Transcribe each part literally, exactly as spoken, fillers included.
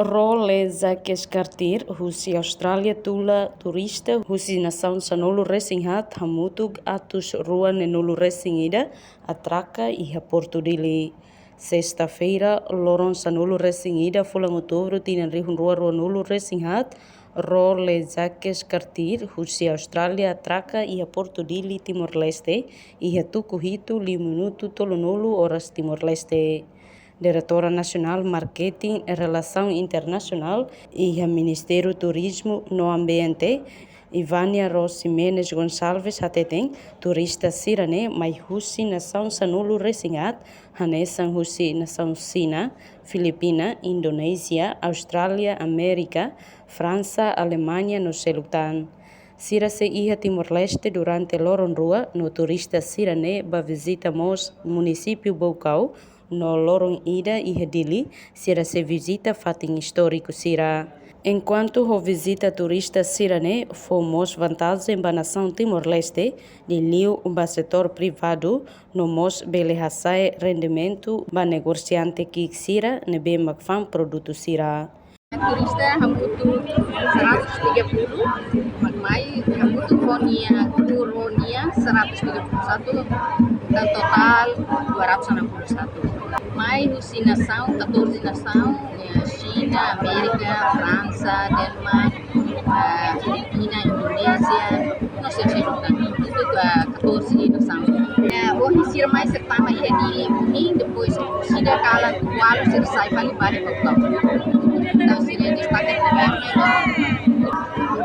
Role Jacques Cartier husi Austrália tula turista husi nasaun sanulu resin haat hamutuk atus rua neenulu resin ida atraka iha Portu Dili. Sesta-feira, loron sanulu resin ida fulan Outubru tinan rihun rua ruanulu resin haat, Role Jacques Cartier husi Austrália atraka iha Portu Dili, Timor-Leste, iha tuku hitu liu minutu tolunulu oras Timor-Leste. Diretora Nasionál Marketing Relasaun Internasionál iha Ministériu Turizmu no Ambiente, Ivania Ros Ximenes Gonçalves hateten, turista sira-ne'e mai husi nasaun sanulu resin haat, hanesan husi nasaun Xina, Filipina, Indonézia, Austrália, Amérika, Fransa, Alemaña no seluk tan. Sira sei iha Timor-Leste durante loron rua, no turista sira-ne'e bá vizita mós munisípiu Baucau, no loron ida iha Dili, sira sei vizita fatin istóriku sira. Enkuantu ho vizita turista sira-ne'e fó mós vantajen ba nasaun Timor-Leste, liuliu ba setór privadu, no mós bele hasa'e rendimentu ba negosiante ki'ik sira ne'ebé mak fa'an produtu sira. Turista hamutuk seratus tiga puluh, mak mai hamutuk ho nia kru nian seratus tiga puluh satu, dan totál dua ratus enam puluh satu. Mai husi nasaun, catorze nasaun, ya, Xina, Amérika, Fransa, Denmark, eh, Filipina, Indonézia, no seluk tan. Itu, eh, catorze nasaun. Eh, ohin sira mai sira tama iha Dili ohin, depois sira kalan ualu sira sai fali ba Baucau. Entaun sira destaka primeiru ne'e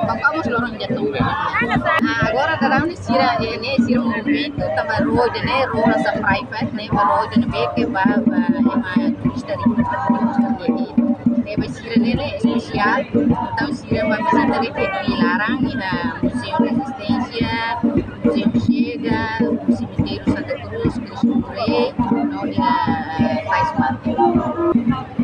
Baucau mós loron dia tolu. Ah, agora daudaun ne'e sira, eh, ne'e sira movimentu tanba road ne'e, road sa private ne'e, ba road ne'ebé ke ba, ba ema turista di, di, di, ne'ebé sira ne'e, ne'e espesiál. Entaun sira bá vizita de'it iha Dili laran, iha Museu Resisténsia, Museu Chega, Semitériu Santa Cruz, Cristo Rei, no iha, eh, Tais Market.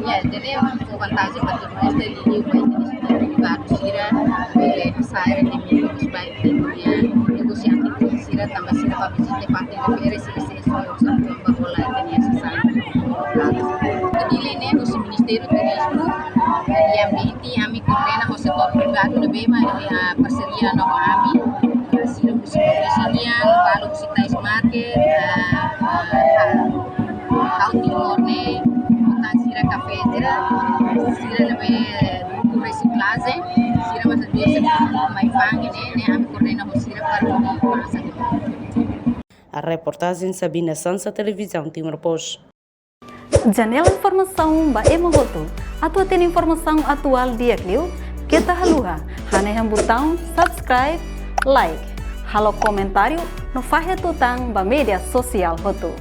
Ya, jadi fó vantajen ba turista, liuliu ba internasionál, privadu sira, bele hasa'e rendimentu baik di dunia negosiante sira, tanba sira bá vizita parte de férias, sira sei só uza ba hola ita-nia sasán. Dili ne'e husi Ministériu Turizmu no Ambiente, ami koordena ho setór privadu ne'ebé mak, eh, parseria no ami. Sira husi polísia nian, balu husi Tais Market, eh, eh, Hau Timor ne'e, no tan sira kafé sira, sira ne'ebé grupu resiklajen, sira masa dua sira mai fa'an ne'e, ne'e ami koordena ho sira para atu pasa. Reportajen Sabina Sansa, Televizaun Timor Post. Janela informasaun ba ema hotu. Atu hatene informasaun atuál di'ak liu, keta haluha hanehan butaun subscribe, like, halo komentáriu no fahe tutan ba média sosiál hotu.